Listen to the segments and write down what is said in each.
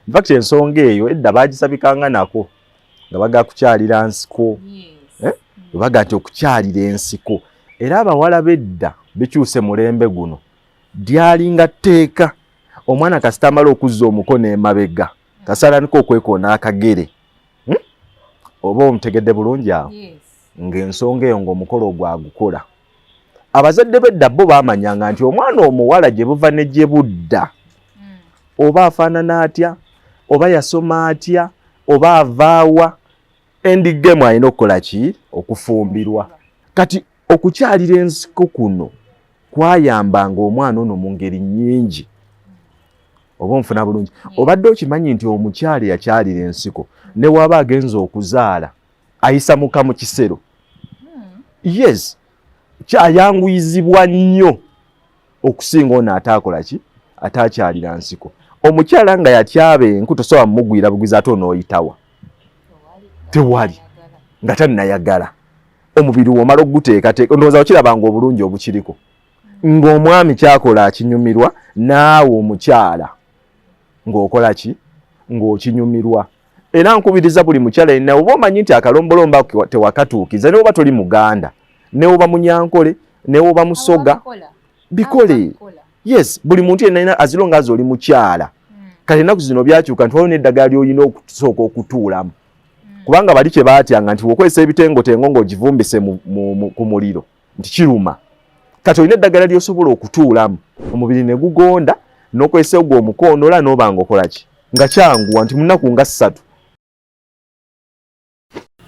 In fact, ensonga eyo edda bagisabikanga nako nga baga kukyalira nsiko. Eh? Baga nti okukyalira ensiko, era abawala b'edda bikyuse. Mulembe guno lyalinga tteeka, omwana kasita amala okuzza omukono emabega, kasalanika okwekoona akagere, Oba omutegedde bulungi awo? Ng'ensonga eyo ng'omukolo ogwo agukola. Abazadde b'edda bo baamanyanga nti omwana omuwala gye buva ne gye budda, oba afaanana atya, oba yasoma atya, oba avaawa, endigemu alina okukola ki? Okufumbirwa. Kati okukyalira ensiko kuno kwayambanga omwana ono mu ngeri nnyingi. Oba onfuna bulungi? Obadde okimanyi nti omukyala yakyalira ensiko, ne waba agenza okuzaala, ayisa muka mu kisero? Yes, kyayanguyizibwa nnyo okusinga ono ataakola ki, ataakyalira nsiko. Omukyala nga yatyaba enku, tosobola mumugwira bugwizi, ate onooyitawa? Tewali, nga tannayagala. Omubiri womala okuguteekateeka, ndowooza okirabanga obulungi obukiriko, ng'omwami kyakola akinyumirwa, naawe omukyala ng'okola ki, ng'okinyumirwa. Era nkubiriza buli mukyala yenna, oba omanyi nti akalombolombo ako tewakatuukiza, ne oba toli Muganda, ne oba Munyankole, ne oba Musoga, bikole. Yes, buli muntu yenna, as long as oli mukyala. Kati ennaku zino byakyuka nti waliwo n'eddagala ly'olina okusooka okutuulamu, kubanga bali kye baatyanga nti bw'okozesa ebitengotengo ng'ogivumbise ku muliro nti kiruma. Kati olina eddagala ly'osobola okutuulamu, omubiri ne gugonda, n'okozesa ogwo omukoonoola, n'oba nga okola ki, nga kyanguwa nti mu nnaku nga 3.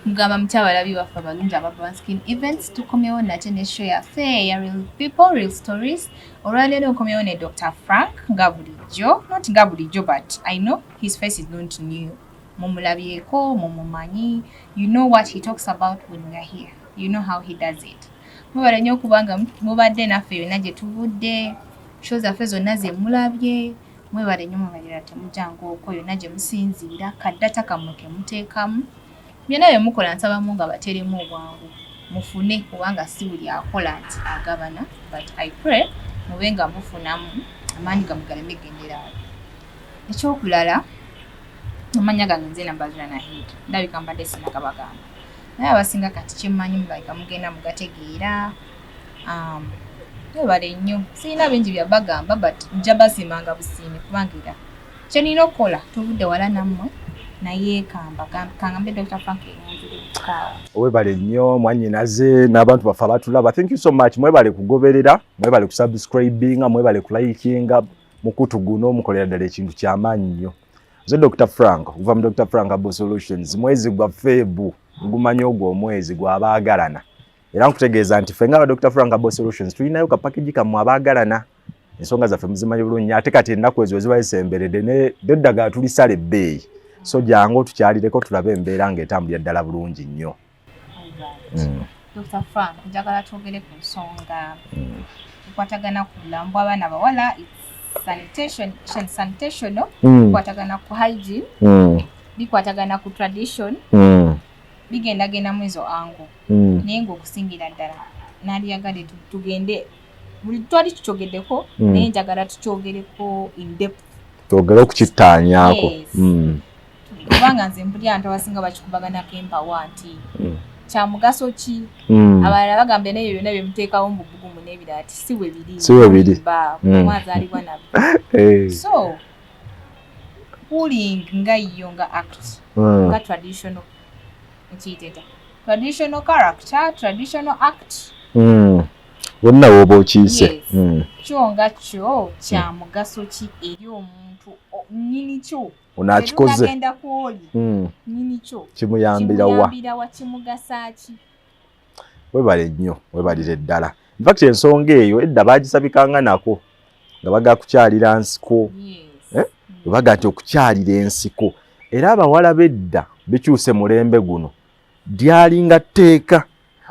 Mugamba mutya, abalabi baffe abalungi aba Brown Skin Events? Tukomyewo nate ne show yaffe eya Real People, Real Stories. Olwaleero nkomyewo ne Dr Frank nga bulijjo, not nga bulijjo, but I know his face is not new. Mumulabyeko, mumumanyi. You know what he talks about when we are here, you know how he does it. Mwebale nnyo okubanga mubadde naffe yonna gye tuvudde, show zaffe zonna ze mulabye. Mwebale nnyo, mwebalira temujjangu yonna gye musinziira. Ka data kammwe ke muteekamu, byonna bye mukola, nsabamu nga bateremu obwangu mufune, kubanga si buli akola nti agabana, but I pray mube nga mufunamu amaanyi gammwe galeme genderawo. Ekyokulala, amanya gange nze Nambazira Nahid. Ndabika mbadde sinakabagamba, naye abasinga kati kyemmanyi mulabika mugenda mugategeera. Mwebale nnyo. Sirina bingi byabagamba, but nja basiimanga busiimi, kubanga era kyenina okukola. Tuvudde wala nammwe, naye kamba kangambe Dr Frank eyanjulirukaawo. Webale nnyo, mwannyinaze, n'abantu baffe abatulaba. Thank you so much. Mwebale kugoberera, mwebale kusubscribinga, mwebale kulikinga mukutu guno. Mukolera ddala ekintu kyamaanyi nnyo. Nze Dr Frank okuva mu Dr Frank Herbal Solutions. Mwezi gwa Feb, ngumanyi ogwo omwezi gwabaagalana, era nkutegeeza nti ffe nga aba Dr Frank Herbal Solutions tulinayo ka package kammwe abaagalana. Ensonga zaffe muzimanyi bulungi nnyo. Ate kati ennaku ezo weziba zisemberedde, neddagala tulisala ebbeeyi, so jangu otukyalireko tulabe embeera ng'etambulira ddala bulungi nnyo. Dr Frank, njagala twogere ku nsonga ekwatagana ku bulamu bw'abaana bawala. It's sanitation, sanitation bikwatagana ku hygiene, bikwatagana ku tradition, bigendagenda mu ezo angle, naye ng'okusingira ddala nandyagadde tugende buli twali tukyogeddeko, naye njagala tukyogereko in depth. Twogere okukittaanyaako. Yes. Kubanga nze mpulira nti abasinga bakikubaganako empawa nti kya mugaso ki. Abalala bagamba n'ebyo byonna bye muteekawo mu bbugumu n'ebirala ti si bwe biri. Si bwe biri. Mwazaalibwa nabyo. So pulling nga yo nga act, nga traditional, nkiyite ntya, traditional character, traditional act. Wonna wooba okiise. Yes. Kyo nga kyo kya mugaso ki eri omuntu nnyini kyo? Ono akikoze. Agenda kwoli nnyini kyo. Kimuyambira wa? Kimuyambira wa? Kimugasa ki? Webale nnyo, webalire ddala. In fact, ensonga eyo edda bagisabikanga nako nga baga kukyalira nsiko. Eh? Baga nti okukyalira ensiko, era abawala b'edda bikyuse. Mulembe guno lyalinga tteeka,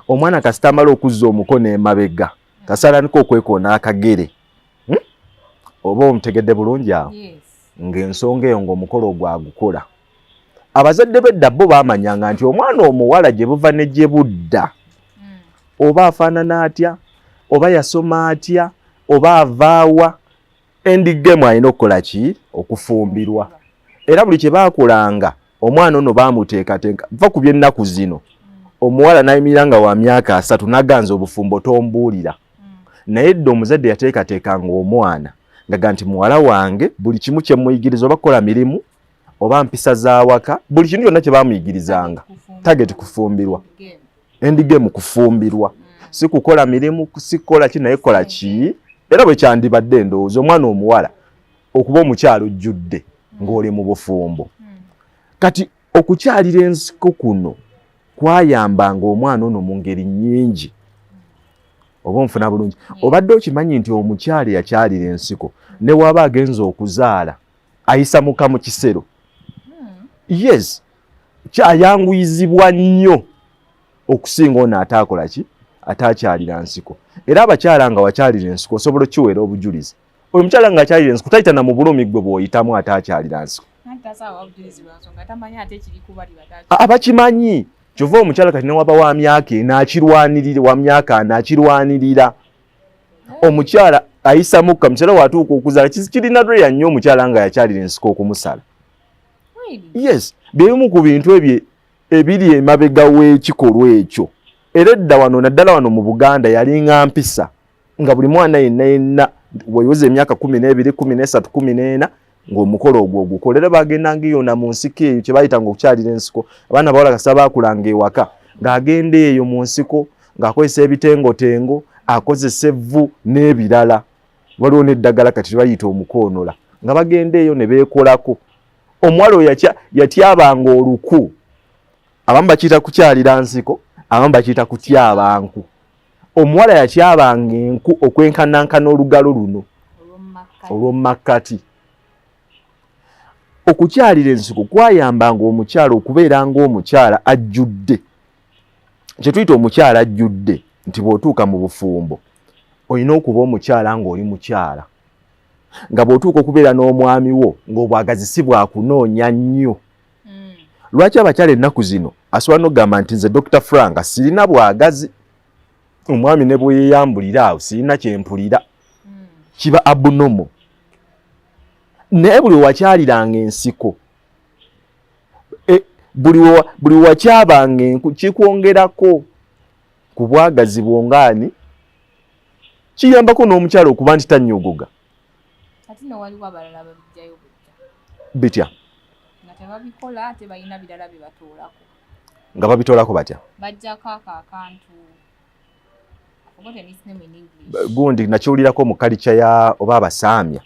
omwana kasita amala okuzza omukono emabega, kasalanika okwekoona akagere, Oba omutegedde bulungi awo? Ng'ensonga eyo ng'omukolo ogwo agukola. Abazadde b'edda bo baamanyanga nti omwana omuwala gye buva ne gye budda, oba afaanana atya, oba yasoma atya, oba avaawa, endigemu alina okukola ki? Okufumbirwa. Era buli kye baakolanga omwana ono baamuteekateeka. Va ku by'ennaku zino, omuwala n'ayimirira nga wa myaka 30 n'aganza obufumbo tombuulira. Naye edda omuzadde yateekateekanga omwana ngaga nti muwala wange buli kimu kye muyigiriza, oba kukola mirimu oba mpisa z'awaka, buli kintu kyonna kye baamuyigirizanga target kufumbirwa, end game kufumbirwa, si kukola mirimu, si kukola ki, naye kukola ki. Era bwe kyandibadde ndowooza omwana omuwala okuba omukyala ojjudde ng'oli mu bufumbo. Kati okukyalira ensiko kuno kwayambanga omwana ono mu ngeri nnyingi. Oba onfuna bulungi? Obadde okimanyi nti omukyala yakyalira ensiko ne waba agenza okuzaala ayisa muka mu kisero? Yes, kyayanguyizibwa nnyo okusinga ono ataakola ki, ataakyalira nsiko. Era abakyala nga wakyalira ensiko osobola okukiweera obujulizi. Oyo omukyala ng'akyalira ensiko tayita na mu bulumi ggwe bw'oyitamu ataakyalira nsiko. Abakimanyi kyova omukyala kati newaba wa myaka ena akirwanirira, wa myaka ana akirwanirira. Omukyala ayisa mukka, mukyala watuuka okuzaala kirina rare nnyo omukyala nga yakyalira ensiko okumusala. Yes, byebimu ku bintu ebyo ebiri emabega w'ekikolwa ekyo. Era edda wano, naddala wano mu Buganda, yalinga mpisa nga buli mwana yenna yenna bw'oyuza emyaka 12, 13, 14 ng'omukolo ogwo ogukola. Era bagendanga eyo na mu nsiko eyo kye bayitanga okukyalira ensiko. Abaana bawala kasita baakulanga ewaka ng'agenda eyo mu nsiko ng'akozesa ebitengotengo, akozesa evvu n'ebirala. Waliwo n'eddagala kati bayita omukoonola, nga bagenda eyo ne beekolako. Omuwala oyo yatyabanga oluku. Abamu bakiyita kukyalira nsiko, abamu bakiyita kutyaba nku. Omuwala yatyabanga enku okwenkanankana olugalo luno olw'omumakkati. Okukyalira ensiko kwayambanga omukyala okubeera ng'omukyala ajjudde. Kye tuyita omukyala ajjudde nti bw'otuuka mu bufumbo olina okuba omukyala ng'oli mukyala, nga bw'otuuka okubeera n'omwami wo ng'obwagazi si bwakunoonya nnyo. Lwaki abakyala ennaku zino asobola n'okugamba nti nze Dr. Frank sirina bwagazi, omwami ne bwe yeeyambulira awo sirina kyempulira? Kiba abnormal. Naye buli wakyaliranga ensiko, buli wakyabanga enku, kikwongerako ku bwagazi bwongaani, kiyambako n'omukyala okuba nti tannyogoga. Ate no waliwo abalala babijjayo bujja. Bitya? Nga tebabikola, ate balina birala bye batoolako. Nga babitoolako batya? Bajjako ako akantu, I forgotten its name in English. Gundi nakiwulirako mu kalica ya oba abasaamya.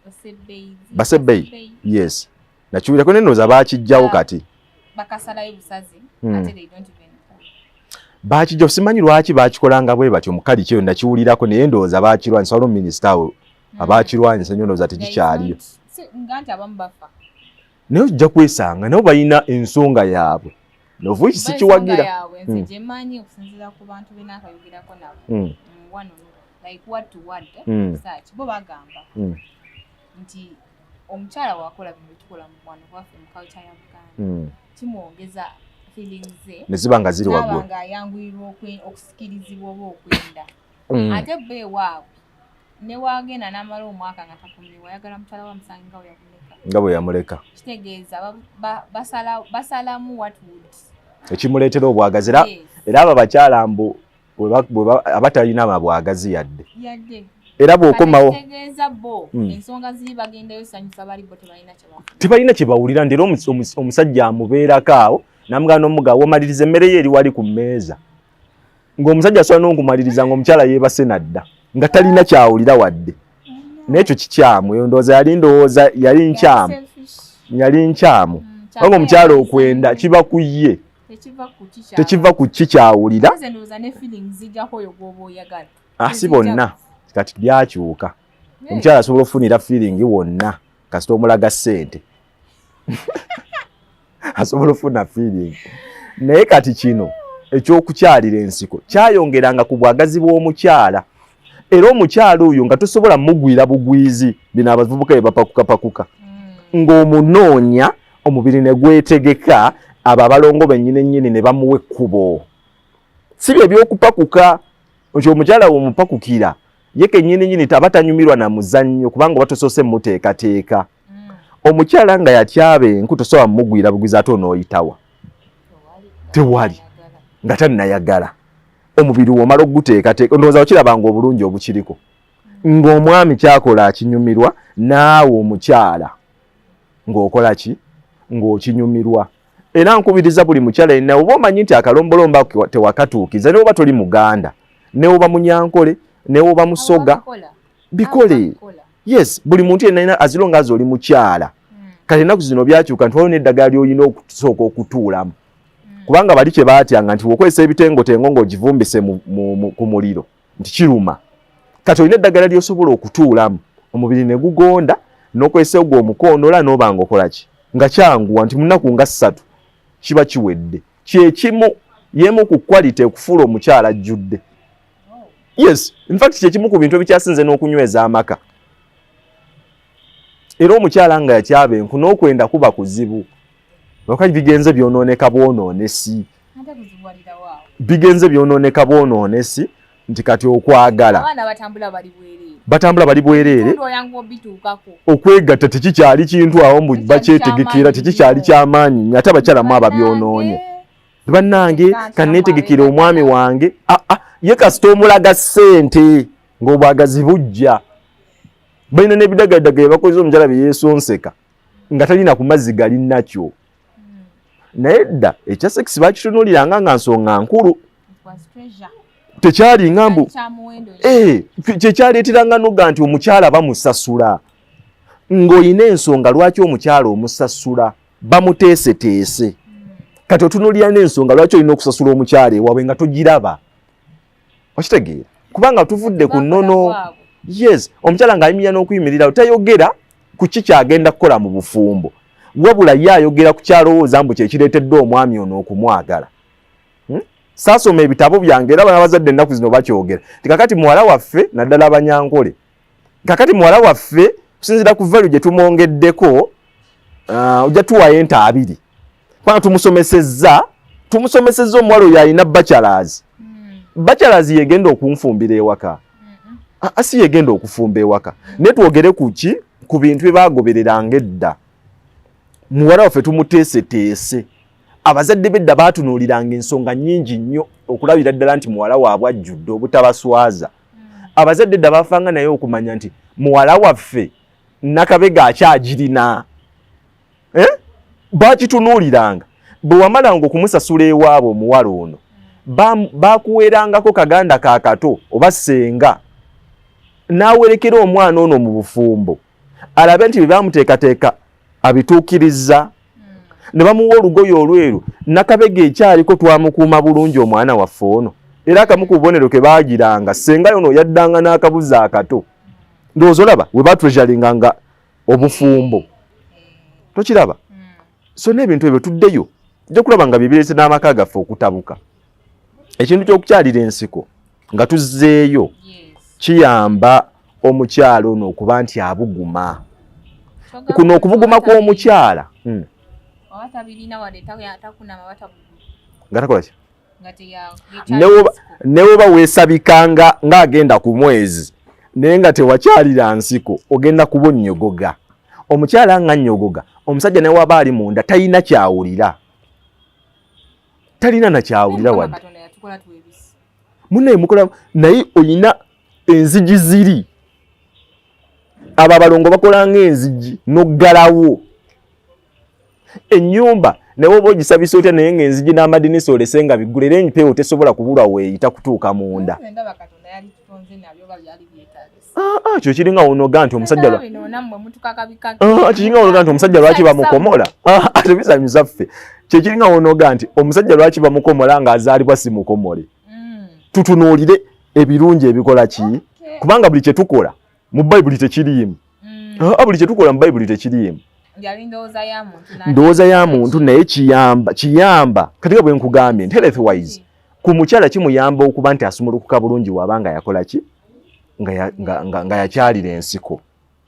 Basebbeyi. Basebbeyi, yes, nakiwulirako naye ndowooza bakijjawo kati. Bakasalayo busazi. Ate they don't even pull. Bakijjawo, simanyi lwaki bakikolanga bwe batyo mu kalica eyo. Nakiwulirako naye ndowooza bakirwanyisa. Waliwo minisita awo abakirwanyisa nnyo, ndowooza tekikyaliyo. Nga nti abamu bafa. Naye ojja kwesanga nabo balina ensonga yaabwe novuiki sikiwagira. Ensonga yaabwe nze gye mmanyi okusinziira ku bantu be naakayogerako nabo, wano like word to word, research, bo bagamba nti omukyala wakola bino byetukola mu wano waffe mu culture ya Buganda, kimwongeza feelings ze ne ziba nga ziri naaba waggulu, ng'ayanguyirwa okusikirizibwa oba okwenda. Ate bo ewaabwe ne waagenda n'amala omwaka nga takomyewo, ayagala mukyala wa musange nga we yamuleka. Nga bwe yamuleka. Kitegeeza basalamu what would ekimuleetera obwagazi. Era era abo abakyala mbu abatalina mabwagazi yadde. Yadde. Era bw'okomawo kitegeeza bo ensonga ziri bagendayo sanyusa bali, bo tebalina kyebafuna. Tebalina kye bawulira nti era omusajja amubeerako awo namugana n'omugaba omaliriza emmere ye eri wali ku mmeeza, ng'omusajja asobola n'okumaliriza ng'omukyala yeebase nadda nga talina kyawulira wadde. N'ekyo kikyamu. Eyo ndowooza yali ndowooza yali nkyamu, yali nkyamu, kubanga omukyala okwenda kiba ku ye, tekiva ku tekiva ku ki kyawulira. Nze ndowooza ne feelings zijjako oyo gw'oba oyagala. Ah, si bonna, kati byakyuka. Omukyala asobola okufunira feeling wonna kasita omulaga ssente asobola okufuna feeling. Naye kati kino ekyokukyalira ensiko kyayongeranga ku bwagazi bw'omukyala. Era omukyala oyo nga tosobola mugwira bugwizi, bino abavubuka bye bapakukapakuka, ng'omunoonya omubiri ne gwetegeka, abo abalongo bennyini nnyini ne bamuwa ekkubo, si bye byokupakuka nti omukyala womupakukira ye kennyini nnyini taba tanyumirwa na muzannyo, kubanga oba tosoose muteekateeka. Omukyala nga yatyaba enku tosobola mugwira bugwizi ate onooyitawa tewali nga tannayagala. Omubiri womala okuguteekateeka, ndowooza okirabanga obulungi obukiriko, ng'omwami kyakola akinyumirwa, naawe omukyala ng'okola ki, ng'okinyumirwa. Era nkubiriza buli mukyala yenna, oba omanyi nti akalombolombo ako tewakatuukiza, ne oba toli Muganda, ne oba Munyankole, ne oba Musoga, bikole. Yes, buli muntu yenna as long as oli mukyala. Kati ennaku zino byakyuka nti waliwo n'eddagala ly'olina okusooka okutuulamu, kubanga bali kye baatyanga nti bw'okozesa ebitengotengo ng'ogivumbise ku muliro nti kiruma. Kati olina eddagala ly'osobola okutuulamu omubiri ne gugonda, n'okozesa ogwo omukoonola n'oba ng'okola ki, nga kyanguwa nti mu nnaku nga 3 kiba kiwedde. Kyekimu y'emu ku quality ekufuula omukyala ajjudde. Yes, in fact kyekimu ku bintu ebikyasinze n'okunyweza amaka. Era omukyala nga yatyaba enku n'okwenda kuba kuzibu, lwakati bigenze byonooneka bwonoonesi, bigenze byonooneka bwonoonesi nti kati okwagala batambula bali bwereere, okwegatta tekikyali kintu awo mbu bakyetegekera, tekikyali kyamaanyi nnyo, ate abakyala mu ababyonoonye. Bannange kanneetegekera omwami wange, ye kasita omulaga ssente ng'obwagazi bujja. Balina n'ebidagaladagala bakozesa omukyala bye yeesonseka nga talina ku mazzi gali nakyo. Naye dda ekya sex bakitunuuliranga nga nsonga nkulu, tekyalinga mbu kyekyaleeteranga noga nti omukyala bamusasula, ng'olina ensonga lwaki omukyala omusasula, bamuteeseteese. Kati otunuulira n'ensonga lwaki olina okusasula omukyala ewaabwe nga togiraba, okitegeera? Kubanga tuvudde ku nnono. Yes, omukyala ng'ayimirira n'okuyimirirawo tayogera ku ki kyagenda kukola mu bufumbo, wabula ye ayogera ku kyalowooza mbu kyekireetedde omwami ono okumwagala. Saasoma ebitabo byange, era abazadde ennaku zino bakyogera ti kakati muwala waffe, naddala Abanyankole, kakati muwala waffe kusinziira ku value gye tumwongeddeko, ojja tuwayo ente 2, kubanga tumusomesezza omuwala oyo alina bachelors. Bachelors yegenda okunfumbira ewaka? Si yegenda okufumba ewaka. Naye twogere ku ki, ku bintu bye bagobereranga edda. Muwala waffe tumuteeseteese. Abazadde b'edda baatunuuliranga ensonga nnyingi nnyo okulabira ddala nti muwala waabwe ajjudde obutabaswaza. Abazadde edda baafanga naye okumanya nti muwala waffe nakabega akyagirina, Bakitunuuliranga. Bwe wamalanga okumusasula ewaabwe omuwala ono, bakuweerangako kaganda ka kato oba ssenga n'awerekera omwana ono mu bufumbo, alabe nti bye bamuteekateeka abituukirizza, ne bamuwa olugoye olweru, nakabega ekyaliko twamukuuma bulungi omwana waffe ono. Era akamu ku bubonero ke baagiranga, ssenga yono yaddanga n'akabuzi akato. Ndowooza olaba we batreasuringa nga obufumbo, tokiraba? So n'ebintu ebyo tuddeyo, ojja kulaba nga bibireese n'amaka gaffe okutabuka. Ekintu ky'okukyalira ensiko nga tuzzeeyo kiyamba omukyala ono okuba nti abuguma. Kuno okubuguma kw'omukyala nga takola ki, ne woba weesabikanga ng'agenda ku mwezi naye nga tewakyalira nsiko, ogenda kuba onnyogoga. Omukyala nga nnyogoga, omusajja ne waba ali munda talina kyawulira, talina nakyawulira wadde. Munaye mukola naye oyina enzigi ziri abo abalongo bakola ng'enzigi n'oggalawo ennyumba, naye oba ogisabisa otya naye ng'enzigi n'amadinisa olese nga biggule, era empeewo tesobola kubulwa weeyita kutuuka munda. Kyo kiringa wonoga nti omusajja, kiringa wonoga nti omusajja lwaki bamukomola, tebisanyusa ffe. Kyekiringa wonoga nti omusajja lwaki bamukomola ng'azaalibwa si mukomole. Tutunuulire ebirungi ebikola ki, kubanga buli kyetukola mu Bayibuli tekiriimu. Buli kyetukola mu Bayibuli tekiriimu, ndowooza ya muntu, naye kiyamba, kiyamba. Kati nga bwe nkugambye nti health wise ku mukyala kimuyamba okuba nti asumulukuka bulungi waba nga yakola ki, nga yakyalira ensiko.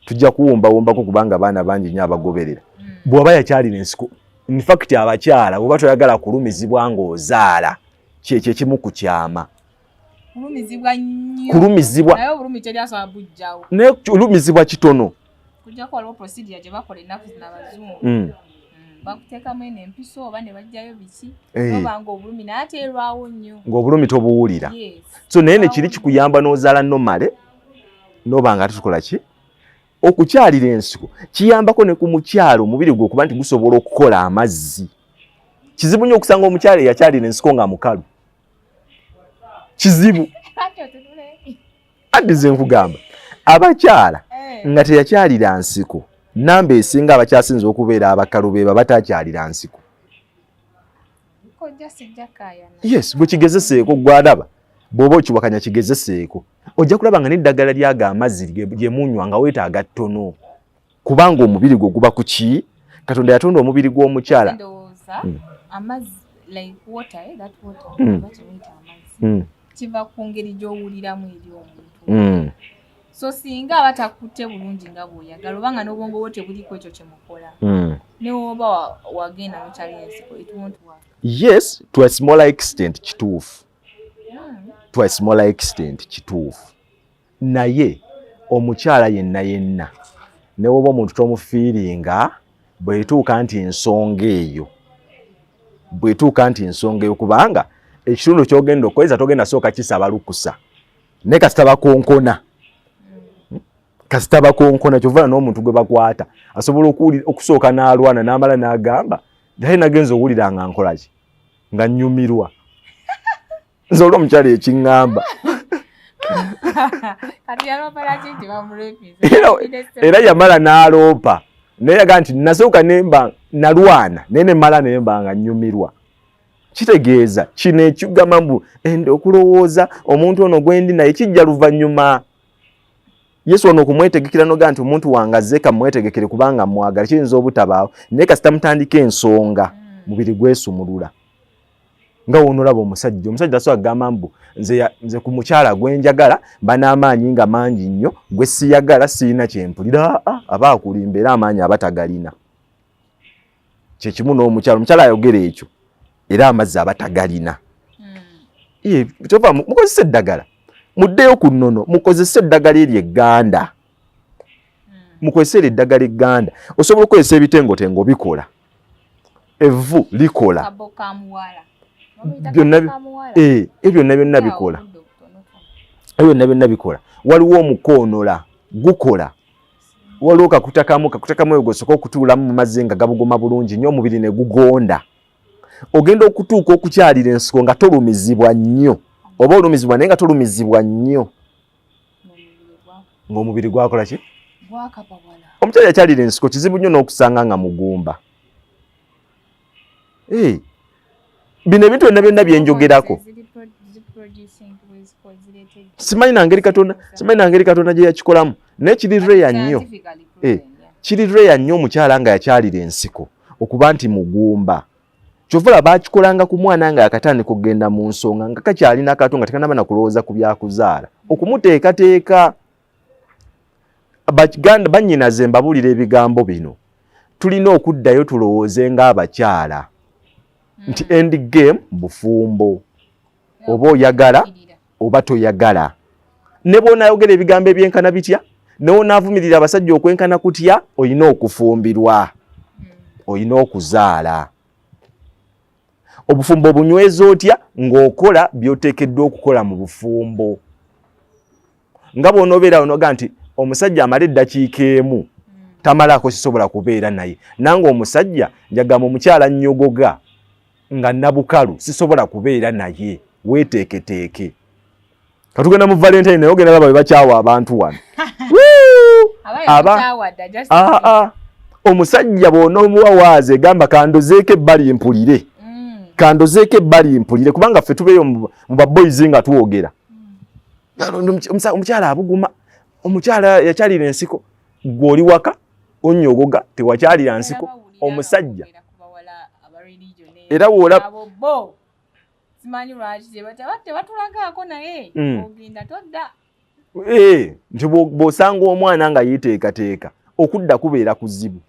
Tujja kuwumbawumbako kubanga abaana bangi nnyo abagoberera. Bw'oba yakyalira ensiko, in fact abakyala bw'oba toyagala kulumizibwa ng'ozaala, kyekyo ekimu ku kyama. Kulumizibwa nnyo. Kulumizibwa Naye obulumi teri asobola bujjawo. Naye kulumizibwa kitono. Kujjako waliwo procedure gye bakola ennaku zino abazungu. Bakuteekamu eno empiso oba ne bajjayo biki, oba nga obulumi naye ate erwawo nnyo. Ng'obulumi tobuwulira. So naye nekiri kikuyamba n'ozaala nomale noba nga tukola ki okukyalira ensiko kiyambako ne ku mukyalo omubiri gwe okuba nti gusobola okukola amazzi. Kizibu nnyo okusanga omukyala eyakyalira ensiko nga mukalu. Kizibu. Anti nze nkugamba abakyala nga teyakyalira nsiko, namba esinga abakyasinze okubeera abakalu beba batakyalira nsiko. Yes, gwe kigezeseeko, gwalaba bw'oba okiwakanya kigezeseeko, ojja kulaba nga n'eddagala lyaga amazzi lye munywa nga weetaaga ttono, kubanga omubiri gwo guba ku ki? Katonda yatonda omubiri gw'omukyala. Kiva ku ngeri gy'owuliramu eri omuntu. So singa aba takutte bulungi nga bw'oyagala, oba nga n'obwongo bwo tebuliko ekyo kye mukola, ne woba wagenda n'okyalira ensiko, it won't work. Yes, to a smaller extent kituufu. To a smaller extent kituufu. Naye omukyala yenna yenna ne woba omuntu tomufiiringa, bw'etuuka nti ensonga eyo, bw'etuuka nti ensonga eyo, kubanga ekitundu ky'ogenda okukozesa togenda sooka kisaba lukusa, naye kasita bakonkona, kasita bakonkona, kyova n'omuntu gwe bakwata asobola okusooka n'alwana n'amala n'agamba naye nagenza owulira nga nkola ki, nga nnyumirwa. Nze oli omukyala ekiŋŋamba era yamala n'aloopa, naye yagaa nti nasooka nemba nalwana naye nemala nemba nga nnyumirwa. Kitegeeza kino ekigamba mbu ende okulowooza omuntu ono gwendi naye kijja luvannyuma. Yesu ono okumwetegekera noga nti omuntu wange azze kamwetegekere kubanga mwagala, kiyinza obutabaawo, naye kasita mutandika ensonga mubiri gwesumulula. Nga wonolaba omusajja, omusajja tasobola kugamba mbu nze ku mukyala gwe njagala mba n'amaanyi nga mangi nnyo, gwe siyagala sirina kyempulira. Aba akulimba, era amaanyi aba tagalina. Kyekimu n'omukyala, omukyala ayogera ekyo era amazzi aba tagalina. Kyova mukozese eddagala, muddeyo ku nnono, mukozese eddagala eryo egganda, mukozese eryo eddagala egganda. Osobola okukozesa ebitengotengo bikola, evvu likola, byonna ebyo byonna byonna bikola, ebyo byonna byonna bikola. Waliwo omukoonola gukola, waliwo kakutakamu, kakutakamu eyo gosooka okutuulamu mu mazzi nga gabugoma bulungi nnyo, omubiri ne gugonda. Ogenda okutuuka okukyalira ensiko nga tolumizibwa nnyo, oba olumizibwa naye nga tolumizibwa nnyo, ng'omubiri gwakola ki? Omukyala yakyalira ensiko kizibu nnyo n'okusanga nga mugumba. Bino ebintu byonna byonna byenjogerako simanyi na ngeri Katonda, simanyi na ngeri Katonda gye yakikolamu, naye kiri rare nnyo, kiri rare nnyo omukyala nga yakyalira ensiko okuba nti mugumba. Kyova olaba bakikolanga ku mwana nga yakatandika okugenda mu nsonga, nga kakyalina kato, nga tekanaba na kulowooza ku byakuzaala, okumuteekateeka. Baganda bannyinaze, mbabuulira ebigambo bino, tulina okuddayo tulowooze ng'abakyala nti end game bufumbo, oba oyagala oba toyagala. Ne bw'onaayogera ebigambo ebyenkana bitya, ne wonaavumirira abasajja okwenkana kutya, olina okufumbirwa, olina okuzaala. Obufumbo obunyweza otya? Ng'okola by'oteekeddwa okukola mu bufumbo. Nga bw'onoobeera onoga nti omusajja amala eddakiika emu tamalaako sisobola kubeera naye, nange omusajja njagamba omukyala nnyogoga nga nabukalu sisobola kubeera naye. Weeteeketeeke, katugenda mu Valentine, naye ogenda laba bwe bakyawa abantu wano. Omusajja bw'onoomuwa waazi egamba kandozeeko ebbali mpulire, kandozeeko ebbali mpulire, kubanga ffe tubeeyo mu baboyizi nga twogera. Omukyala abuguma, omukyala yakyalira ensiko, gwe oli waka onnyogoga tewakyalira nsiko. Omusajja era woolaba simanyi lwaki tebatulagaako, naye ogenda todda. Nti bw'osanga omwana nga yeeteekateeka okudda kubeera kuzibu,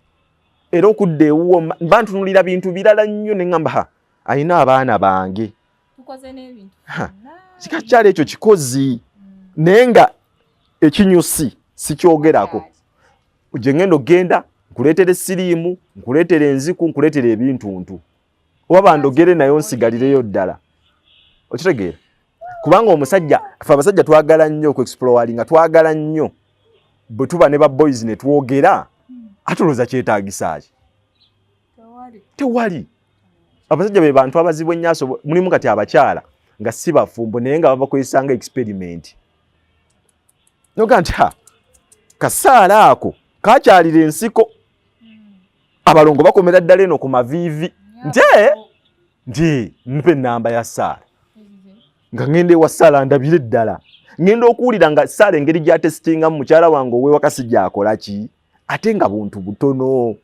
era okudda ewuwo mba ntunulira bintu birala nnyo, ne ŋŋamba ha alina abaana bange, kika kyali ekyo kikozi, naye nga ekinyusi sikyogerako. Gye ngenda okugenda nkuleetera esiriimu, nkuleetera enziku, nkuleetera ebintuntu, oba bandogere nayo nsigalireyo ddala. Okitegeera? Kubanga omusajja, ffe abasajja twagala nnyo okuexploringa, twagala nnyo bwe tuba ne ba boys ne twogera, ate olowooza kyetaagisa ki? Tewali. Abasajja be bantu abazibu ennyo. Mulimu kati abakyala nga si bafumbo naye nga babakozesa nga experiment, noga nti ha kasaala ako kakyalira ensiko, abalongo bakomera ddala eno ku maviivi nti mpe enamba ya Saala nga ngenda ewa Saala ndabire ddala. Ngenda okuwulira nga Saala engeri gyatesitingamu mukyala wange owewaka si gyakola ki, ate nga buntu butono.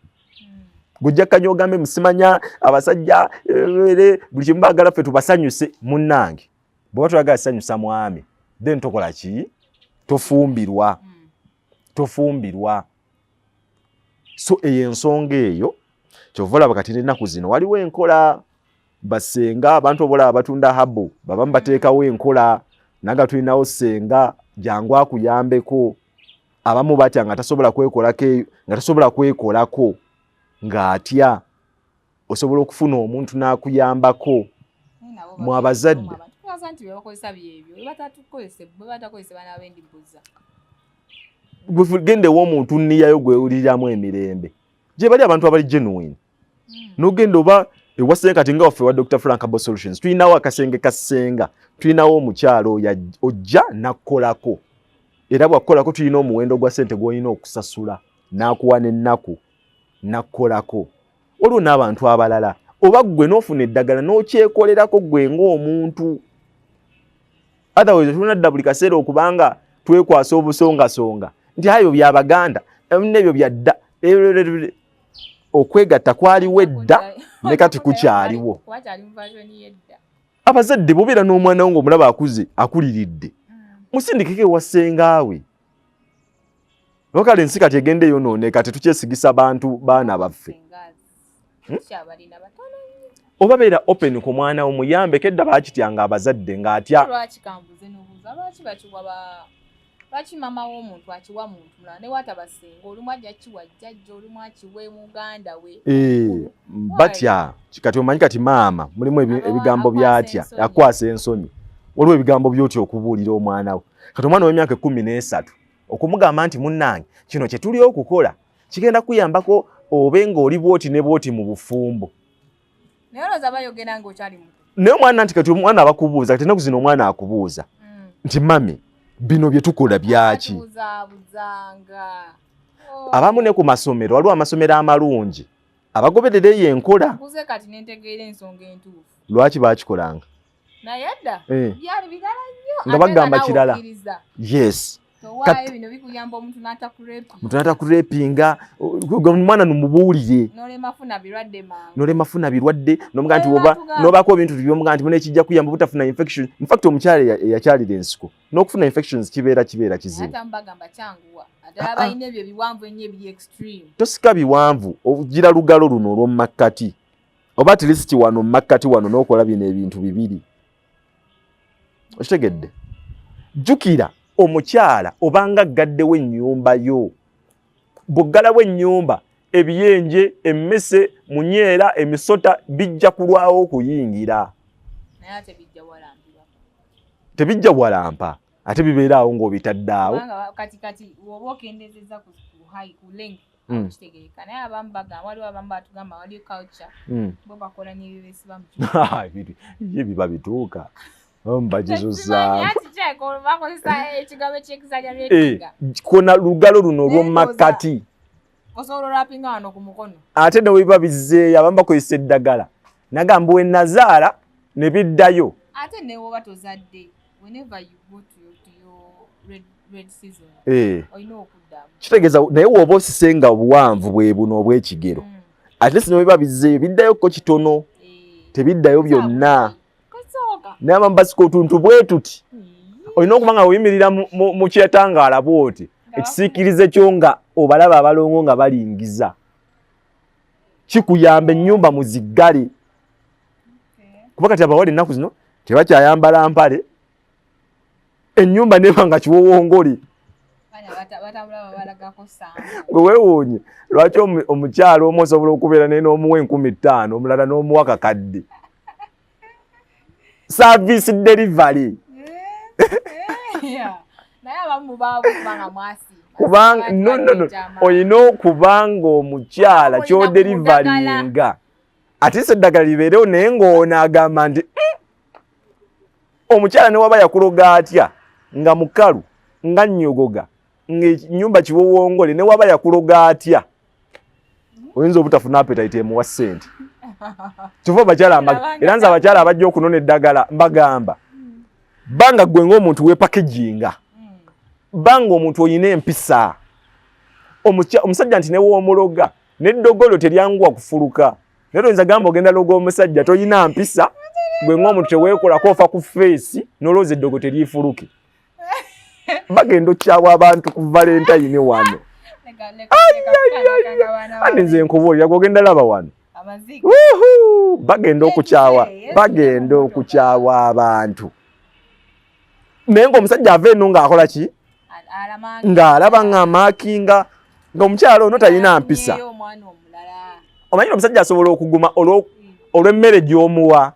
Gujja kanya ogambe musimanya abasajja ere buli kimu baagala ffe tubasanyuse. Munnange, bw'oba toyagala sanyusa mwami, then tokola ki? Tofumbirwa, tofumbirwa. So eyo ensonga eyo kyova olaba kati n'ennaku zino waliwo enkola basenga abantu obolaba batunda herbal, babamu bateekawo enkola naga tulinawo senga jangu akuyambeko. Abamu batya nga tasobola kwekolako, nga tasobola kwekolako ng'atya. Osobola okufuna omuntu n'akuyambako. Mwe abazadde. Tubaza nti bebakozesa byebyo bwe batakozesa baana b'endibuza. Genda ew'omuntu nniyayo gwewuliriramu emirembe gye bali abantu abali genuine, n'ogenda oba ewasenga. Kati nga waffe wa Dr Frank Herbal Solutions tulinawo akasenge ka ssenga, tulinawo omukyalo oyo ojja nakkolako, era bwakkolako tulina omuwendo gwa ssente gw'olina okusasula n'akuwa n'ennaku nakkolako. Waliwo n'abantu abalala, oba ggwe n'ofuna eddagala n'okyekolerako ggwe ng'omuntu. Otherwise tulina dda buli kaseera okubanga twekwasa obusongasonga nti ayo byabaganda nebyo byadda. Okwegatta kwaliwo edda ne kati kukyaliwo. Abazadde bobeera n'omwana wo ng'omulaba akuze akuliridde, musindikeko ewa ssengaawe. Kale ensi kati egenda eyonooneka, tetukyesigisa bantu baana baffe. Oba beera open ku mwana wo, muyambeko. Edda baakityanga abazadde ng'atya. Lwaki kambuze nobuuza, lwaki bakiwa ba lwaki maama w'omuntu akiwa muntu mulala ne wataba senga? Olumu ajja kiwa jjajja, olumu akiwe muganda we. Eh, batya. Kati omanyi kati maama mulimu ebigambo byatya, akwasa ensonyi. Waliwo ebigambo byotya okubuulira omwana we. Kati omwana w'emyaka 13 okumugamba nti munnange kino kye tuli okukola kigenda kuyambako obe ng'oli bwoti ne bwoti mu bufumbo. Naye olowooza bayogera ng'okyali muto? Naye omwana nti kati omwana abakubuuza, kati ennaku zino omwana akubuuza nti mummy, bino bye tukola byaki? Tubuzaabuzanga. Oh. Abamu ne ku masomero, waliwo amasomero amalungi abagoberera eyo enkola. Nkuze kati nentegeera ensonga entuufu. Lwaki bakikolanga? Naye dda byali birala nnyo. Nga bagamba kirala. Yes. Towaayo bino bikuyamba omuntu n'atakurepinga. Omuntu n'atakurepinga, omwana numubuulire. Nolema funa birwadde mangu. Nolema funa birwadde, nomuga nti oba nobaako ebintu byomuga nti mune kijja kuyamba obutafuna infection. In fact omukyala eyakyalira ensiko n'okufuna infections kibeera kizibu. Ate mbagamba kyanguwa. Ate abalina ebyo ebiwanvu ennyo ebiri extreme. Tosika biwanvu, ogira lugalo luno olw'omu makkati, oba at least wano mu makkati wano n'okola bino ebintu bibiri. Okitegedde? Jjukira omukyala obanga aggaddewo ennyumba yo, bw'oggalawo ennyumba ebiyenje, emmese, munyeera, emisota bijja kulwawo okuyingira. Naye ate bijja walambibwa. Tebijja walampa, ate bibeera awo ng'obitadde awo. Kubanga kati woba okendezeza ku high ku length, kitegeereka. Naye abamu bagamba, waliwo abamu batugamba waliyo culture bo bakola n'ebyo besiba mu Ye biba bituuka mbagizuzaamu. Bakozesa ekigambo ekyexaggeratinga. Kona lugalo luno olw'omu makkati. Osobola olapinga wano ku mukono. Ate ne webiba bizzeeyo, abamu bakozesa eddagala nagamba we nazaala ne biddayo. Ate newoba tozadde, whenever you go to your red season, olina okuddamu. Kitegeeza naye woba osise nga obuwanvu bwe buno obw'ekigero, at least ne webiba bizzeeyo biddayo ko kitono. Tebiddayo byonna. Kasooka. Naye abamu basika otuntu bwe tuti, olina okuba nga oyimirira mu kyetangaala bwoti, ekisiikirize kyo nga obalaba abalongo nga balingiza. Kikuyamba ennyumba muziggale, kuba kati abawala ennaku zino tebakyayambala mpale, ennyumba neba nga kiwowongole. Gwe weewuunye lwaki omukyala omu osobola okubeera naye n'omuwa 5000, omulala n'omuwa kakadde. Service delivery. Kubanga no no no, olina okubanga omukyala ky'odelivaringa ate se eddagala libeerewo, naye ng'ono agamba nti omukyala ne waba yakuloga atya nga mukalu nga nnyogoga ng'ennyumba kiwowongole, ne waba yakuloga atya oyinza obutafuna appetite emuwa ssente. Kyova abakyala, era nze abakyala abajja okunona eddagala mbagamba, banga gwe ng'omuntu weepakeginga, banga omuntu oyina empisa, omusajja nti newomuloga n'eddogolo teryanguwa kufuluka. Naye toyinza gamba ogenda loga omusajja toyina mpisa, gwe ng'omuntu teweekolako, ofa ku face n'olowooza eddogo teriifuluke. Bagenda okyawa abantu ku Valentine wano. Andi nze nkubuulira, gwogenda laba wano bagenda okukyawa, bagenda okukyawa abantu. Naye ng'omusajja ava eno ng'akola ki? Ng'alaba ng'amaakinga nga omukyala ono talina mpisa. Omanyi omusajja asobola okuguma olw'emmere gy'omuwa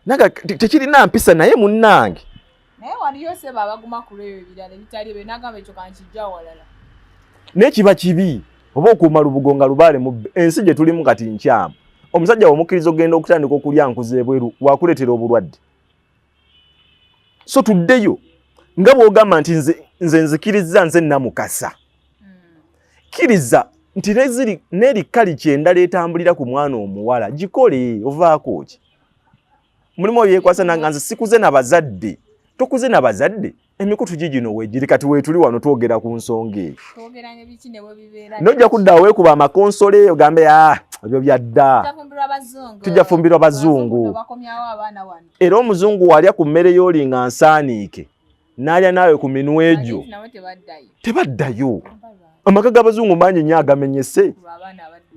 naga tekirina mpisa, naye munnange. Naye waliyo seba abaguma ku lwebyo ebirala ebitali ebyo, nagamba ekyo kankijja walala. Naye kiba kibi oba okuuma lubugo nga lubaale mu ensi gye tulimu kati nkyamu. Omusajja womukkiriza okugenda okutandika okulya nkuza ebweru, wakuleetera obulwadde. So tuddeyo nga bw'ogamba nti nze nzikirizza, nze namukasa, kkiriza nti n'eri kali endala etambulira ku mwana omuwala gikole, ovaako ki? Mulimu oyo yeekwasa nanga nze sikuze na bazadde. Tokuze na bazadde, emikutu gigino weegiri. Kati weetuli wano twogera ku nsonga eyo, nojja kudda weekuba amakonsole ogambe, ah, ebyo byadda, tujja fumbirwa bazungu. Era omuzungu walya ku mmere y'oli nga nsaaniike, n'alya naawe ku minwa egyo, tebaddayo. Amaka g'abazungu mangi nnyo agamenyese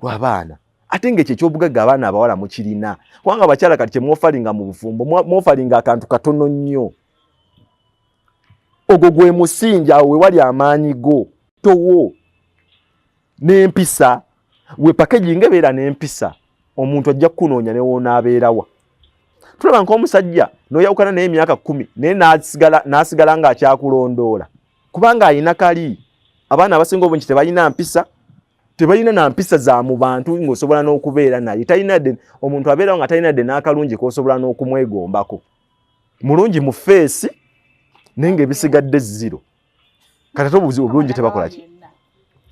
lw'abaana, ate ng'ekyo ekyobugagga abaana abawala mukirina, kubanga abakyala kati kyemwofalinga mu bufumbo, mwofalinga akantu katono nnyo. Ogwo gwe musingi, awo we wali amaanyi go towo n'empisa. We packaging ebeera n'empisa, omuntu ajja kukunoonya ne woonaabeerawa. Tulaba nk'omusajja n'oyawukana naye emyaka 10, naye n'asigala ng'akyakulondoola kubanga ayina kali. Abaana abasinga obungi tebalina mpisa, tebalina na mpisa za mu bantu ng'osobola n'okubeera naye. Talina dde, omuntu abeerawo nga talina dde n'akalungi k'osobola n'okumwegombako. Mulungi mu face naye ng'ebisigadde zero. Kati ate obuzibu, obulungi tebakola ki?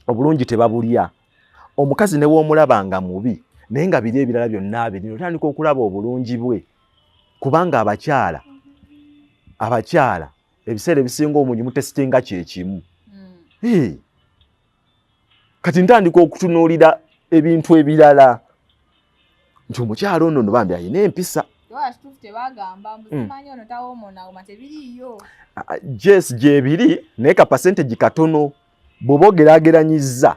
Obulungi tebabulya. Omukazi ne w'omulaba nga mubi, naye nga biri ebirala byonna abirina, otandika okulaba obulungi bwe, kubanga abakyala ebiseera ebisinga omungi mutesitinga kyekimu. Kati ntandika okutunuulira ebintu ebirala nti omukyala ono no bambi alina empisa. Yes, gyebiri, naye ka percentage katono bw'oba ogeraageranyizza.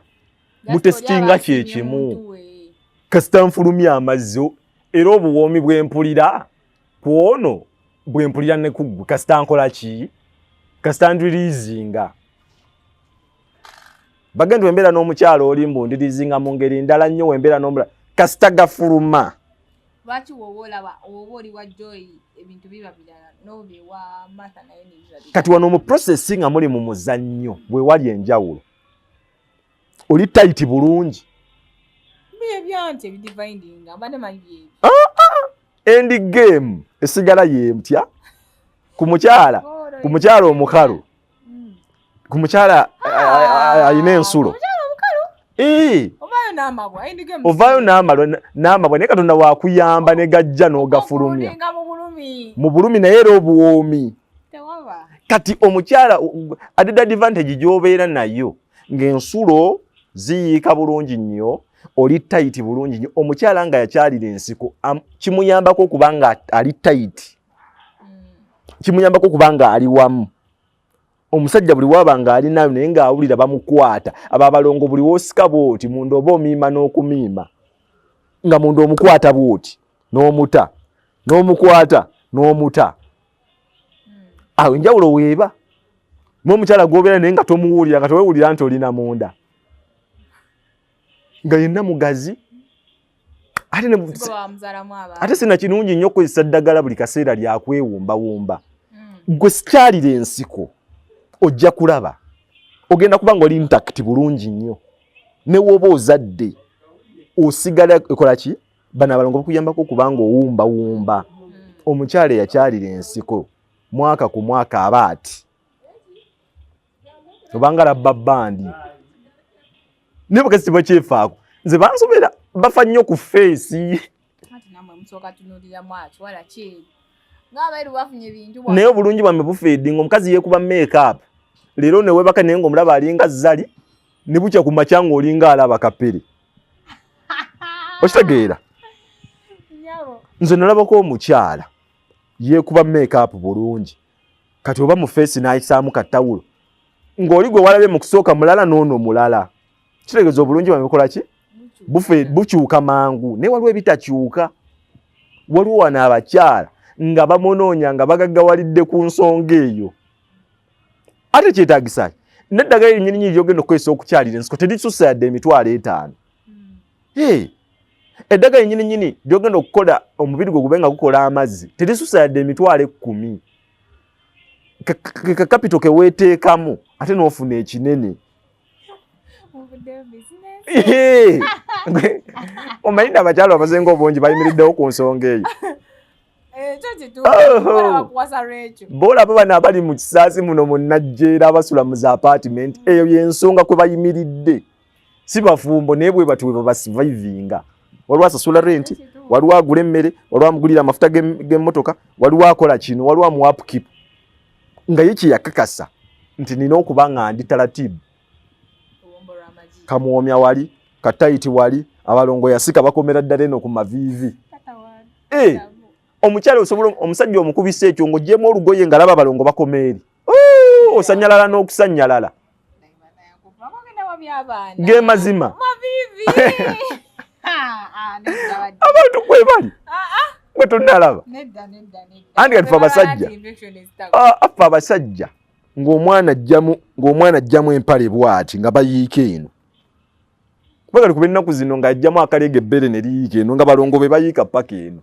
Mutesitinga kyekimu. Kasita nfulumya amazzi, era obuwoomi bwempulira ku ono bwempulira ne kuggwe, kasita nkola ki? Kasita ndiriizinga. Bagenda wembeera n'omukyala oli mbu ndiriizinga mu ngeri ndala nnyo, wembeera n'omulala kasita gafuluma. Lwaki woba olaba oba oli wa Joy ebintu biba birala, noba ewa Martha naye nebiba birala? Kati wano mu process nga muli mu muzannyo bwe wali enjawulo, oli tight bulungi. Byebyanti ebidivindinga mbadde manyi byebyo. End game esigala yemtya ku mukyala, ku mukyala omukalu, ku mukyala alina ensulo. Ovaayo n'amabwa, naye Katonda wakuyamba ne gajja n'ogafulumya mu bulumi, naye era obuwoomi. Kati omukyala added advantage gy'obeera nayo ng'ensulo ziyiika bulungi nnyo, oli tight bulungi nnyo. Omukyala nga yakyalira ensiko kimuyambako okuba nga ali tight, kimuyambako okuba nga ali wamu. Omusajja buli waba nga ali nayo naye ng'awulira bamukwata, abo abalongo buli woosika bwoti munda oba omiima n'okumiima, nga munda omukwata bwoti n'omuta, n'omukwata n'omuta, awo enjawulo weeba. Mu omukyala gw'obeera naye nga tomuwulira, nga tewewulira nti olina munda, nga yenna mugazi. Ate sina kirungi nnyo okukozesa ddagala buli kaseera lyakwewumbawumba. Gwe sikyalira ensiko, ojja kulaba ogenda kuba nga oli intact bulungi nnyo. Ne woba ozadde osigala ekola ki, bano abalongo bakuyambako okubanga owumbawumba. Omukyala eyakyalira ensiko mwaka ku mwaka aba ati obanga labba bandi, naye bakazi tebakyefaako. Nze bansobera, bafa nnyo ku face. Naye obulungi bwamme bufeedinga. Omukazi yeekuba makeup leero newebaka naye ngaomulaba alinga zali, ne bukya ku makya ng'olinga alaba kapere. Okitegeera? Nze nalabako omukyala yeekuba makeup bulungi, kati oba mu face n'ayisaamu katawulo, ng'oli gwe walabye mu kusooka mulala n'ono mulala. Kitegeeza obulungi bwamwe bukola ki, bukyuka mangu. Naye waliwo ebitakyuka. Waliwo wano abakyala nga bamunoonya nga bagaggawalidde ku nsonga eyo. Ate kyetagisa ki? N'eddagala eryo nyini lyogenda okukozesa okukyalira ensiko terisusa yadde 50,000. Eddagala nyini nyini lyogenda okukola omubiri gwe gube nga gukola amazzi terisusa yadde 10,000. Kakapito keweeteekamu ate n'ofuna ekinene. Omanyi nti abakyala abasinga obungi bayimiriddewo ku nsonga eyo. Boolaba bano abali mu kisaasi muno mu Najjeera abasula mu za apartment, eyo y'ensonga kwe bayimiridde. Si bafumbo, naye bwe bati bwe babasurvivinga. Waliwo asasula renti, waliwo agula emmere, waliwo amugulira amafuta g'emmotoka, waliwo akola kino, waliwo amuwa upkeep, nga ye kyeyakakasa nti nina okuba nga ndi taratibu. Kamwomya wali katayiti wali abalongo yasika bakomera ddala eno ku maviivi. Omukyala osobola omusajja omukubisa ekyo ng'ogyemu olugoye nga laba abalongo bakoma eri, osanyalala n'okusanyalala. Ge mazima, abantu kwe bali gwe tonalaba. Anti kati fe abasajja, affe abasajja, ng'omwana ajjamu empale bw'ati nga bayiika eno, bagali kuba ennaku zino ng'ajjamu akaleega ebbere ne liyiika eno, nga balongo be bayiika paka eno.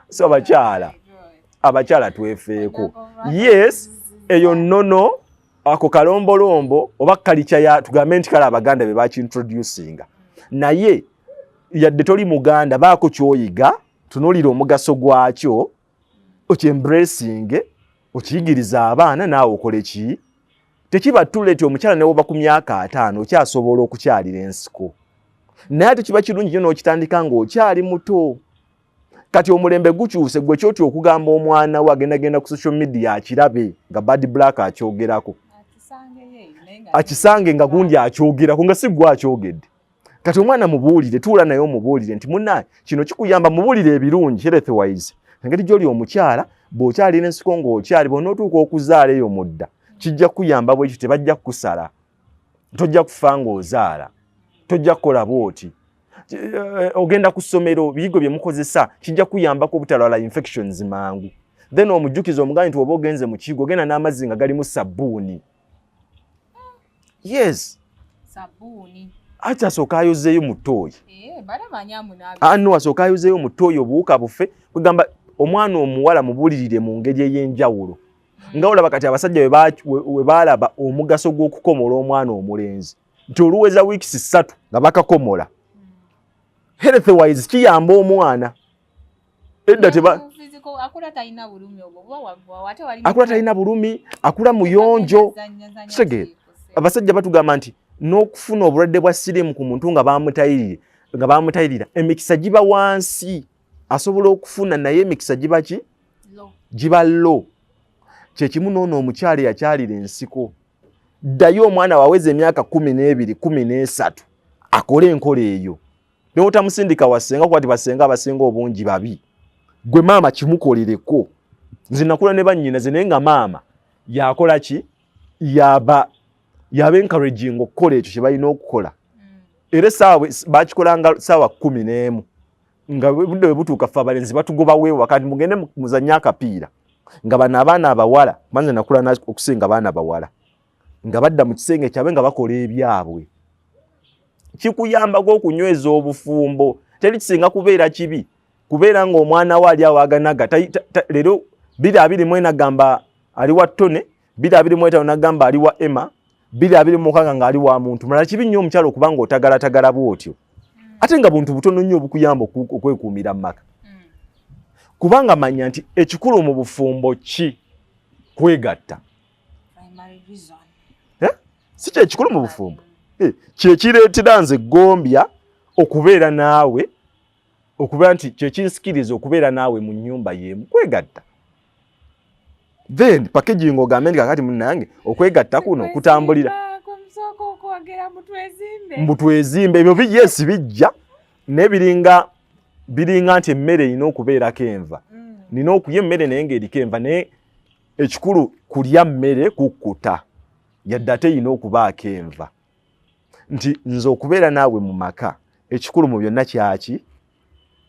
So abakyala twefeeko. Yes, eyo nnono, ako kalombolombo oba culture ya tugambe nti kale Abaganda be bakiintroducinga, naye yadde toli Muganda, baako kyoyiga, tunuulira omugaso gwakyo, okyembracinge, okiyigiriza abaana, naawe okole ki. Tekiba too late. Omukyala ne woba ku myaka 50 okyasobola okukyalira ensiko, naye ate kiba kirungi nnyo n'okitandika ng'okyali muto. Kati omulembe gukyuse. Gwe kyotya okugamba omwana we agendagenda ku social media akirabe nga Bad Black akyogerako, akisange nga gundi akyogerako, nga si gwe akyogedde. Kati omwana mubuulire, tuula naye omubuulire nti munnaye kino kikuyamba. Mubuulire ebirungi health wise, engeri gy'oli omukyala bw'okyalina ensiko ng'okyali, bw'onootuuka okuzaala eyo mudda kijja kukuyamba bwekyo, tebajja kukusala, tojja kufa ng'ozaala, tojja kukola bw'oti, ogenda ku ssomero biyigo bye mukozesa kijja kuyambako obutalwala infections mangu. Then omujjukiza, omugambe nti oba ogenze mu kigo ogenda n'amazzi nga galimu sabbuuni. Yes, ati asooka ayozeeyo mu ttooyi. Ano asooka ayozeeyo mu ttooyi, obuwuka bufe. Kwegamba omwana omuwala mubulirire mu ngeri ey'enjawulo. Nga olaba kati abasajja we baalaba omugaso gw'okukomola omwana omulenzi nti oluweza weeks 3 nga bakakomola, health wise kiyamba omwana. Edda teba akula talina bulumi, akula muyonjo. Kitegeera, abasajja batugamba nti n'okufuna obulwadde bwa siriimu ku muntu nga bamutayirire, nga bamutayirira, emikisa giba wansi. Asobola okufuna, naye emikisa giba ki, giba low. Kyekimu noono omukyala eyakyalira ensiko, ddayo omwana waweza emyaka 12, 13, akole enkola eyo. Newotamusindika wasenga, kuba ti basenga abasinga obungi babi. Gwe maama kimukolereko. Nze nakula ne bannyina ze, naye nga maama yakola ki, yaba encouraging okukola ekyo kye balina okukola. Era essaawa bakikolanga saawa 11, nga budde bwe butuuka, ffe abalenzi batugobawo ewaka nti mugende muzanye akapiira. Nga bano abaana abawala, banze nakula okusinga abaana bawala, nga badda mu kisenge kyabwe nga bakola ebyabwe. Kikuyambako okunyweza obufumbo. Teri kisinga kubeera kibi kubeera ng'omwana we ali awaganaga. Leero 2024 gamba ali wa Tone, 2025 nagamba ali wa Emma, 2026 nga ali wa muntu mulala. Kibi nnyo omukyala okuba nga otagalatagala bw'otyo, ate nga buntu butono nnyo obukuyamba okwekuumira mu maka. Kubanga manya nti ekikulu mu bufumbo ki? Kwegatta. Si kyekikulu mu bufumbo, kyekireetera nze gombya okubeera naawe, okubeera nti kyekinsikiriza okubeera naawe mu nnyumba y'emu, kwegatta. Then packaging ogambe nti kakati munnange okwegatta kuno kutambulira mbu twezimbe. Ebyo yes, bijja, naye biringa nti emmere erina okubeerako enva. Nina okulya emmere naye ng'eriko enva, naye ekikulu kulya mmere kukkuta, yadde ate erina okubaako enva. Nti nze okubeera naawe mu maka, ekikulu mu byonna kyaki?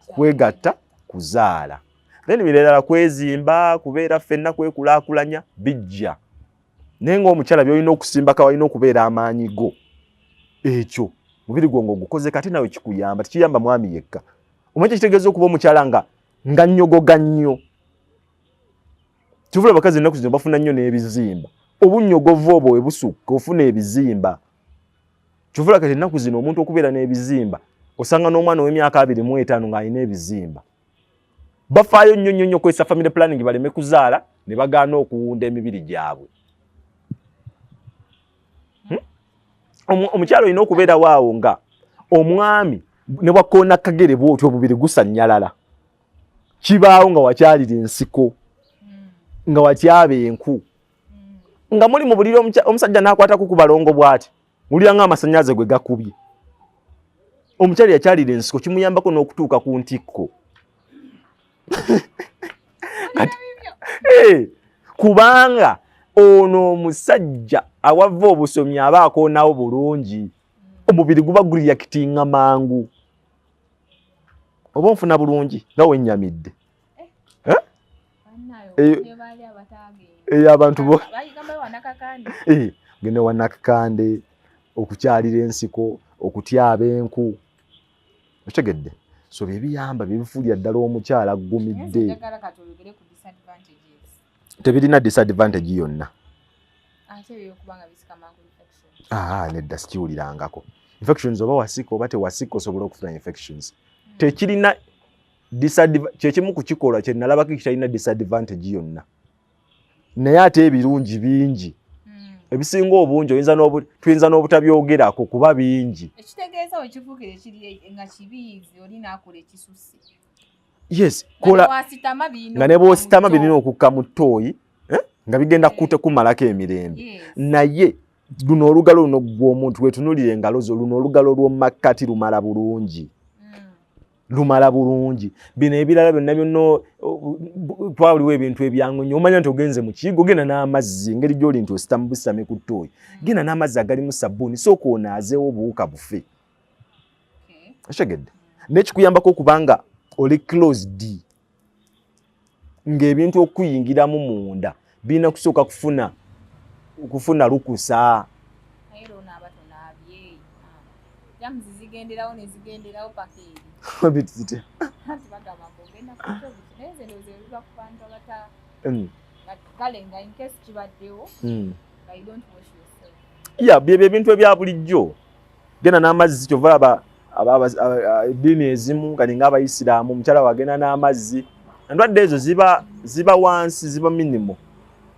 Kwegatta, kuzaala. Then birala kwezimba, kubeera ffenna, kwekulaakulanya bijja. Naye ng'omukyala byolina okusimbako walina okubeera amaanyi go, ekyo mubiri gwo ng'ogukoze kati nawe kikuyamba, tekiyamba mwami yekka. Omanyi kyekitegeeza okuba omukyala nga nnyogoga nnyo? Kivula abakazi ennaku zino bafuna nnyo n'ebizimba. Obunnyogovu obwo we busukka ofuna ebizimba. Kivula kati ennaku zino omuntu okubeera n'ebizimba, osanga n'omwana ow'emyaka 25 ng'alina ebizimba. Bafaayo nnyo nnyo nnyo okozesa family planning baleme kuzaala, ne bagaana okuwunda emibiri gyabwe. Omukyala olina okubeerawo awo nga omwami ne bwakoona kagere bwotyo omubiri gusannyalala. Kibaawo nga wakyalira ensiko, nga wakyaba enku, nga muli mu buliri, omusajja n'akwatako ku balongo bw'ati, wulira nga amasannyalaze gwe gakubye. Omukyala yakyalira ensiko kimuyambako n'okutuuka ku ntikko. Kubanga ono omusajja awava obusomi aba akoonawo bulungi, omubiri guba gureactinga mangu. Oba onfuna bulungi nga wennyamidde? Eyo abantu bo gende wanakakande, okukyalira ensiko, okutyaba enku, okitegedde? So byebiyamba, byebifuulira ddala omukyala aggumidde. Tebirina disadvantage yonna. Nedda, sikiwulirangako. Infections oba wasika oba tewasika osobola okufuna infections. Tekirina kyekimu ku kikolwa kye nalabako ekitalina disadvantage yonna, naye ate ebirungi bingi. Ebisinga obungi oyinza tuyinza n'obutabyogerako kuba bingi. Ekitegeeza wekifuukira ekiri nga kibiizi, oli naakola ekisusse. Yes, kola nga ne bw'ositama birina okukka mu ttooyi, nga bigenda kute kumalako emirembe. Naye luno olugalo luno, gwe omuntu wetunulira engalo zo, luno olugalo lw'omumakkati lumala bulungi, lumala bulungi. Bino ebirala byonna byonna twaliwo ebintu ebyangu nnyo. Omanya nti ogenze mu kiyigo, genda n'amazzi, engeri gy'oli nti ositama busitami ku ttooyi, genda n'amazzi agalimu sabbuuni, sooka onaazeewo obuwuka bufe. Okitegedde? Nekikuyambako okubanga oli closed, ng'ebintu okuyingiramu munda birina kusooka kufuna lukusa. Naye era onaaba tonaabye, germs zigenderawo ne zigenderawo paka eri. Biti zitya? Anti bagamba mbu ogenda kutobuki, naye nze ndowooza biva ku bantu abata kale nga in case kibaddewo nga you don't wash yourself. Ya, byebyo ebintu ebya bulijjo. Genda n'amazzi. Kyova eddiini ezimu kati ng'abayisiraamu, omukyala wagenda n'amazzi, endwadde ezo ziba wansi, ziba minimal,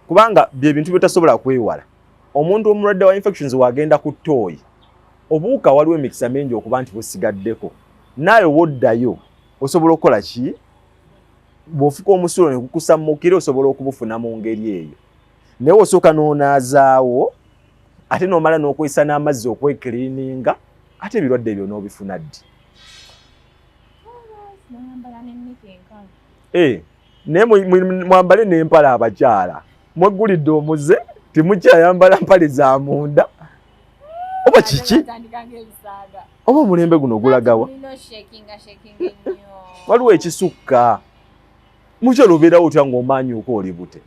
kubanga byebintu byetasobola kwewala. Omuntu omulwadde wa infections wagenda ku ttooyi, obuwuka waliwo emikisa mingi okuba nti busigaddeko. Naawe woddayo osobola okukola ki? Bw'ofuka omusulo ne gukusammukira, osobola okubufuna mu ngeri eyo. Naye osooka n'onaazaawo, ate n'omala n'okozesa n'amazzi okwecleaninga, ate ebirwadde ebyo n'obifuna ddi? Nayambala n'ennika enkalu. Naye mwambale n'empale. Abakyala mweggulidde omuze, temukyayambala mpale za munda oba kiki? Batandika ng'ebisaaga. Oba omulembe guno gulagawa? Mulina oshakinga shakinga ennyo. Waliwo ekisukka. Mukyala obeerawo otya ng'omaanyuuka oli bute?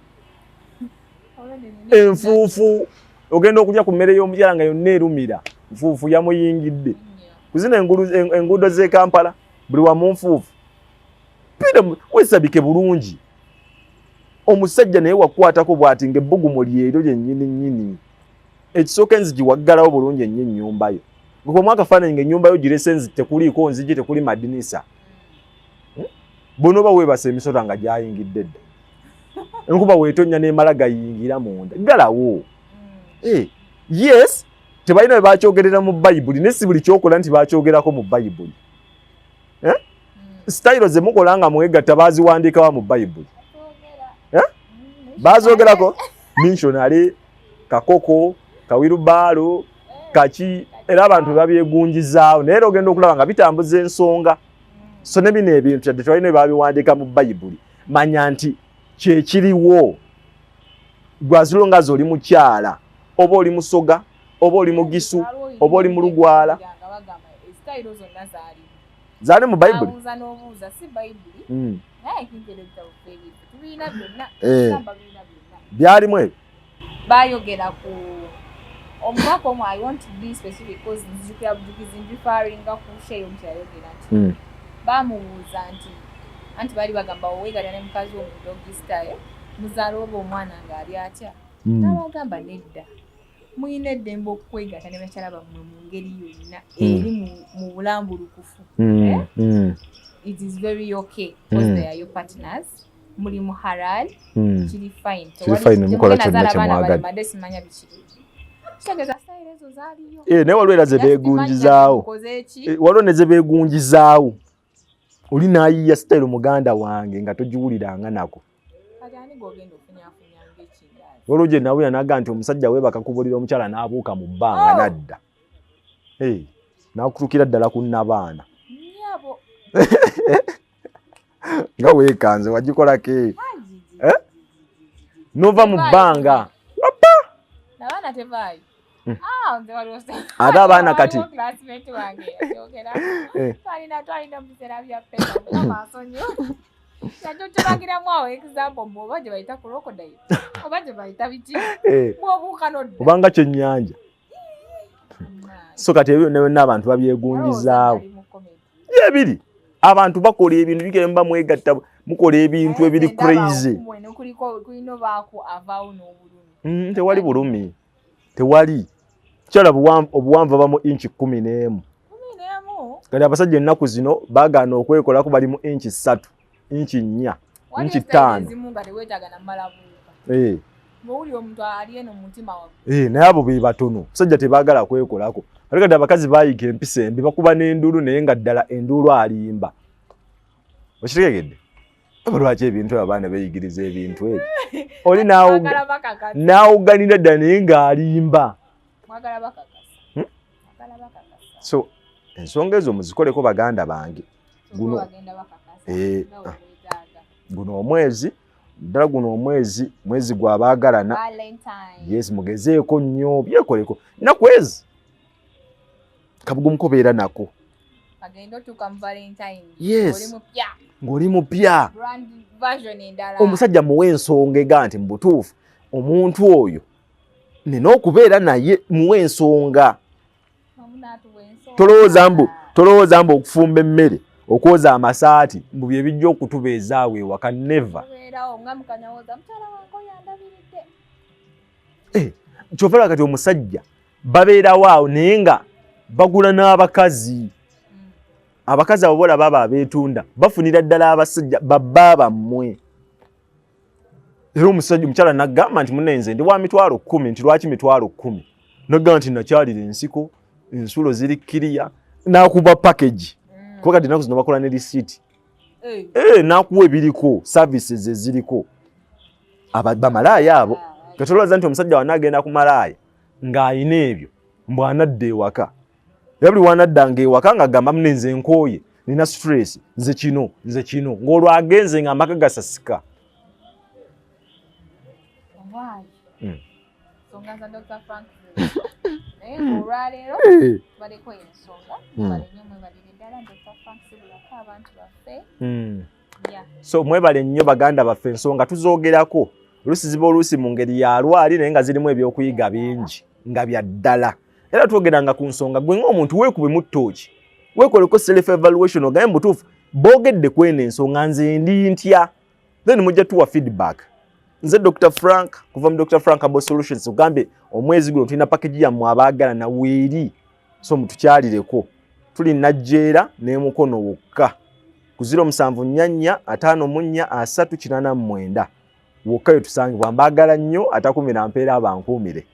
Enfuufu ogenda okulya ku mmere y'omukyala nga yonna erumira nfuufu yamuyingidde. Kuzino enguudo z'e Kampala buli wamu nfuufu. Pira wesabike bulungi. Omusajja naye wakwatako bw'ati ng'ebbugumu lyeryo lyennyini nnyini. Ekisooka enzigi waggalawo bulungi ennyo ennyumba yo. Gwe akafaananyi ng'ennyumba yo girese enzigi tekuliiko nzigi tekuli madinisa. Bw'onooba weebasa emisota nga gyayingidde dda. Enkuba weetonnya n'emala gayingira munda. Ggalawo. Yes, tebalina bwe bakyogerera mu Bayibuli naye si buli ky'okola nti bakyogerako mu Bayibuli. Sitayiro ze mukola nga mwegatta baaziwandiikawa mu Bayibuli? Baazoogerako missionary, kakoko, kawirubaalo, kaki, era abantu babyegunjizaawo naye era ogenda okulaba nga bitambuza ensonga. So ne bino ebintu yadde tebalina bwe babiwandiika mu Bayibuli, manya nti kyekiriwo. Gwe as long as oli mukyala oba oli musoga oba oli mugisu oba oli mulugwala zaali mu Bayibuli. Byalimu ebyo bayogera ku omubaka omu. I want to be specific because nzijukira bujukizi nreferringa ku sheikh omu kyeyayogera nti bamubuuza nti anti baali bagamba oweegatta ne mukazi wo mu doggy style muzaala oba omwana ng'ali atya, n'abagamba nedda, muyina eddembe okwegatta ne bakyala bammwe mu ngeri yonna eri mu bulambulukufu. It is very okay because they are your partners, muli mu halal, kiri fine. Kiri fine, mukola kyonna kye mwagadde. Mbadde simanya bikiri kitegeeza style ezo zaaliyo. Naye waliwo era ze beegunjizaawo. Koze ki? Waliwo ne ze beegunjizaawo, oli n'ayiiya sitayiro muganda wange nga togiwuliranga nako. Kati ani gw'ogenda ofunyafunya ng'ekindaazi? Waliwo gye nawulira naga nti omusajja weebaka ku buliri omukyala n'abuuka mu bbanga Oh! n'adda. Hey, n'akutukira ddala ku nnabaana. Nnyabo. Nga weekanze wagikolako eyo. Eh? Nova mu bbanga. Nabaana tevaayo. Ah, nze waliwo Ate abaana kati waliwo classmate wange yayogera. Twalina mu biseera bya pesa, Mukama asonyiwe. Yatutubagiramu awo example mbu oba gye bayita crocodile oba gye bayita biki, bw'obuuka nodda. Obanga kyennyanja. So kati ebyo byonna byonna abantu babyegunjizaawo. Ali mu comedy. Ebiri abantu bakola ebintu bigenda mwegatta mukola ebintu ebiri crazy. Mwene kuliko kulina obaako avaawo n'obulumi. Tewali bulumi, tewali kyala obuwanvu aba mu inchi 11. 11. Kati abasajja ennaku zino baagaana okwekolako, bali mu inchi 3, inchi 4, Waliyo inchi style 5. ezimu nga teweetaaga namala buuka. Ng'owulira omuntu ali eno mu mutima waggulu. Naye abo be batono, basajja tebaagala kwekolako. Ate kati abakazi baayiga empisa embi, bakuba n'enduulu naye nga ddala enduulu alimba. Okitegedde? Oba lwaki ebintu ebyo abaana beeyigiriza ebintu ebyo? Oli Mwagala bakakasa. n'awuganira ddala naye ng'alimba. Mwagala bakakasa. Mwagala bakakasa. So ensonga ezo muzikoleko baganda bange. Guno bagenda bakakasa. Nga bwe weetaaga. Guno omwezi ddala, guno omwezi mwezi gw'abaagalana. Valentine. Yes, mugezeeko nnyo, byekoleko nnaku ezi kabugumu beera nako. Agenda otuuka mu Valentine. Yes. Oli mupya. Ng'oli mupya. Brand version endala. Omusajja muwe ensonga ega nti mu butuufu omuntu oyo nina okubeera naye, muwe ensonga. Wamu n'atuwa ensonga. Tolowooza mbu okufumba emmere, okwoza amasaati mbu bye bijja okutubeezaawo ewaka, never. Obeerawo nga mukanyawoza mukyala wange oyo andabiridde. Kyova laba kati omusajja babeerawo awo naye nga bagula n'abakazi. Abakazi abo bolaba abo abeetunda bafunira ddala abasajja babba bammwe. Era omusajja omukyala nagamba nti munne nze ndi wa 100,000, nti lwaki 100,000? Nagamba nti nakyalira ensiko, ensulo ziri kiriya, nakuba package. Kuba kati ennaku zino bakola ne receipt. Nakuwa ebiriko, services eziriko. Bamalaaya abo. Katolowooza nti omusajja wanaagenda ku malaaya ng'ayina ebyo mbw anadda ewaka, era buli wanaddanga ewaka ng'agamba mune nze nkooye, nina stress, nze kino, nze kino, ng'olwo agenze nga amaka gasasika. Why? Nsonga za Dr. Frank naye ng'olwaleero tubaleko ensonga. Mwebale nnyo, mwebalire ddala Dr. Frank Sibulako abantu baffe. So mwebale nnyo, baganda baffe. Ensonga tuzoogerako oluusi ziba oluusi mu ngeri ya lwali, naye nga zirimu ebyokuyiga bingi nga bya ddala. Era twogeranga ku nsonga, gwe ng'omuntu weekube ttooki, weekoleko self evaluation, ogambe mubutuufu boogedde kweno ensonga, nze ndi ntya? Then mujja tuwa feedback. Nze Dr Frank kuva mu Dr Frank Herbal Solutions. Ogambye omwezi guno tulina package yammwe abaagala naweeri, so mutukyalireko. Tuli Najjeera n'emukono wokka ku 0744 54 3089 wokka we tusangibwa. Mbaagala nnyo, atakumira mpeera abankuumire.